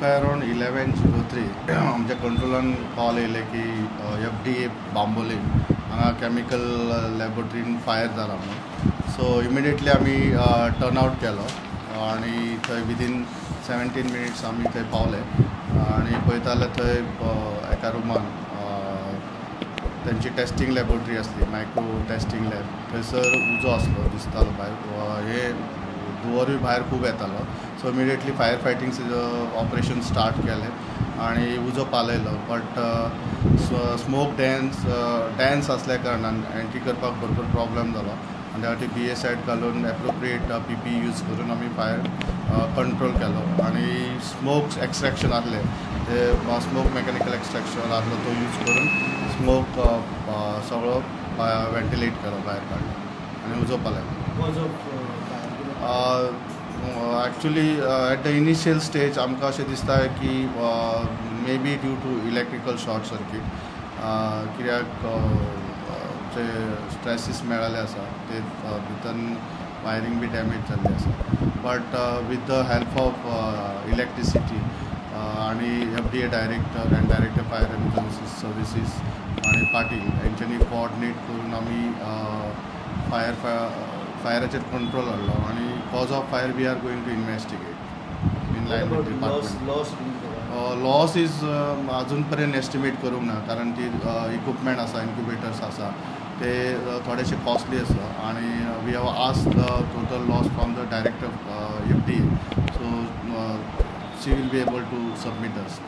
आमकां अरावंड 11:03 आमच्या कंट्रोलान कॉल येयले की एफडीए बांबोलीम हांगा कॅमिकल लॅबोरेटरीन फायर जाला म्हणून. सो इमिडिएटली आमी टर्न आवट केलो आनी थंय विदीन 17 मिनिट्स आमी थंय पावले आनी पळयता जाल्यार थंय एका रुमान तेंची टेस्टींग लॅबोरेटरी आसली, मायक्रो टेस्टींग लॅब. थंयसर उजो आसलो दिसतालो भायर, हे धुंवरूय भायर खूब येतालो. So immediately fire fighting operation start केलें आनी उजो पालयलो. बट स्मोक डॅन्स आसल्या कारणान एंट्री करपाक भरपूर प्रॉब्लम जालो आनी त्या खातीर बी ए सायड घालून एप्रोप्रिएट पी यूज करून आमी फायर कंट्रोल केलो. आनी स्मोक एक्स्ट्रेक्शन आसलें ते स्मोक मॅकॅनिकल एक्स्ट्रेक्शन आसलो तो यूज करून स्मोक सगळो वेंटिलेट केलो, भायर काडलो आनी उजो पालयलो. Actually at the initial stage आमकां अशें दिसता की may be due to electrical short circuit, कित्याक जे स्ट्रेसीस मेळ्ळेले आसा ते भितर वायरींग बी डॅमेज जाल्ली आसा. But with the help of electricity आनी FDA director and director fire emergency services आनी पाटील हेंच्यांनी कोऑर्डिनेट करून आमी फायराचेर कंट्रोल हाडलो आनी cause of fire we are going to investigate in line with department. Loss is अजून पर्यंत एस्टिमेट करूंक ना, कारण ती इक्विपमेंट आसा, इन्क्युबेटर्स आसा, ते थोडेशे कॉस्टली आसा आनी we have ask the total loss from the director FDA, so she will be able to submit us.